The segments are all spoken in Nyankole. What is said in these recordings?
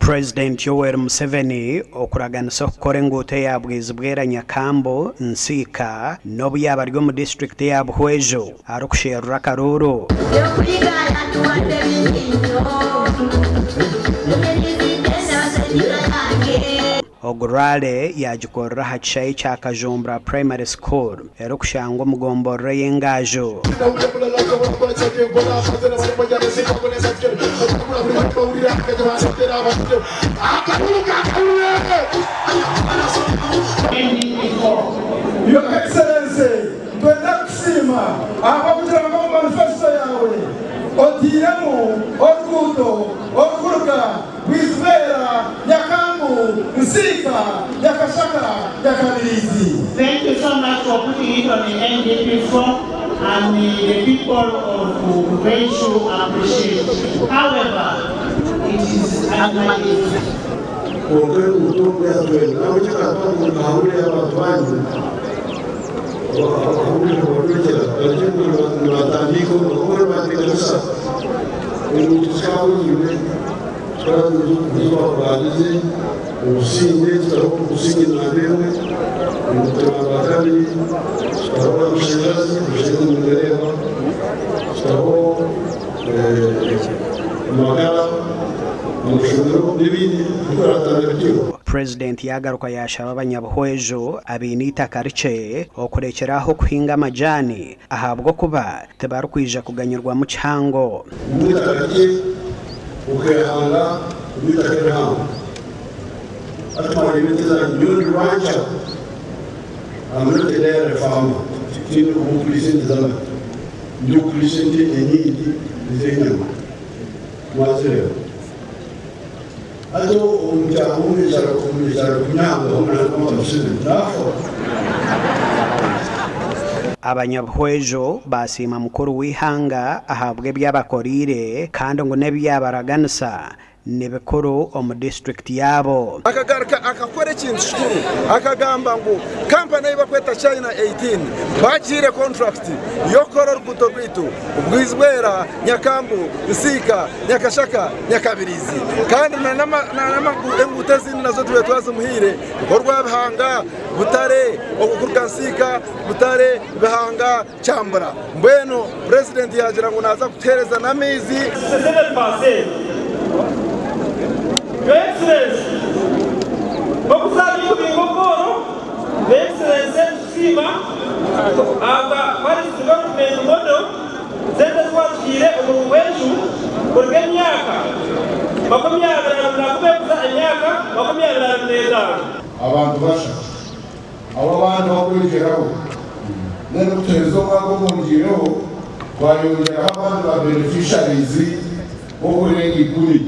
Purezidenti Yoweri Museveni okuraganisa okukora enguuto eya Bwizibwera Nyakambu Nsiika n'obu yaaba ari omu disiturikiti eya Buhweju arikusherura akaruuru. Ebyokuyiga yatuwadde bingi nnyo. Ogu rally yaagikorera aha kishaayi kya Kajumbura Primary School erikushangwa omu gomborora ey'Engaaju. Your Excellency, nitwenda kukusiima ahabw'okugira ngu omu manifesto yaawe otairemu oruguuto orukuruga Bwizibwera, Nyakambu, Nsiika, Nyakashaka, Nyakabirizi. Thank you so much for putting it on the NDP form and the people of Buhweju appreciate. However, it is advised. Kwonka oruguuto oru yatwenda nahabwekyo akatwara ngu nkahurira abantu banyu ahabw'okubarekyera barye nibatandika omu nibateganisa enguuto zikaburiirwe nizo twabandize obusingye tutaho obusingye namba emwe enguuto namba kabiri tutaho amashanyarazi amashanyarazi nimugareeba tutaho amagara amashomero n'ebindi turatandika tutyo. Purezidenti yaagaruka yaashaba abanyabuhweju abaine eitaka rikye okurekyera aho kuhinga amajaani ahabw'okuba tibarikwija kuganyirwamu kihango. Omu itaka rye okehanga omu itaka erihango hati mwareeba ente zangye nyowe ndi rancher I'm not a dairy farmer tihaine obu nkuriisa ente z'amata ndi okuriisa ente enyingi ez'enyama mwazireeba hati omunyeshara kunyangaho nangwa Museveni naafa. Abanyabuhweju baasiima mukuru w'eihanga ahabw'ebi abakoreire kandi ngu n'ebi yaabaraganisa ni bikuru omu disiturikiti yaabo. Akagaruka akakora ekintu kikuru, akagamba ngu kampani ei barikweta China 18 bagihaire kontrakiti y'okukora oruguuto rwaitu Bwizibwera, Nyakambu, Nsiika, Nyakashaka, Nyakabirizi kandi n'enguuto ezindi nazo tubaire twazimuhaire nk'orwa Bihanga, Butare, okuruga Nsiika, Butare, Bihanga, Kyambura. Mbwenu Purezidenti yaagira ngu naaza kutuheereza n'amaizi. 67%. Your Excellency, nk'oku kubinga obworo, Your Excellency, nitusiima ahabwa Parish Development Model sente ezi watuhaire omu Buhweju kuruga emyaka 21 kuza emyaka 25. Abantu bashatu abo abandi bakwegyeraho then kutuhereza omwaka ogwongiireho twayongyeraho abandi ba beneficiaries b'okurenga 10.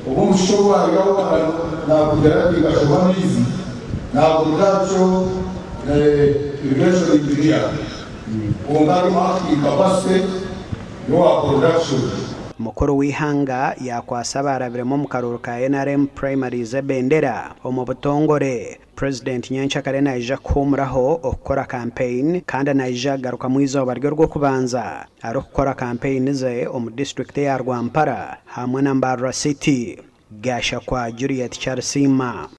Obu omushisha ogwaryaho nakugira ati nkashoba amaizi nagurira irrigation engineer kwonka harimu acting capacity y'owa production. Mukuru w'eihanga yakwasa abarabiremu omu karuuru ka NRM primaries ebendera omu butongore. Purezidenti nyenkyakare naija kuhuumuraho okukora campaign kandi naija kugarukamu eizooba rye orw'okubanza arikukora campaign ze omu disiturikiti eya Rwampara hamwe na Mbarara City. Gashakwa Juliet Charisiima.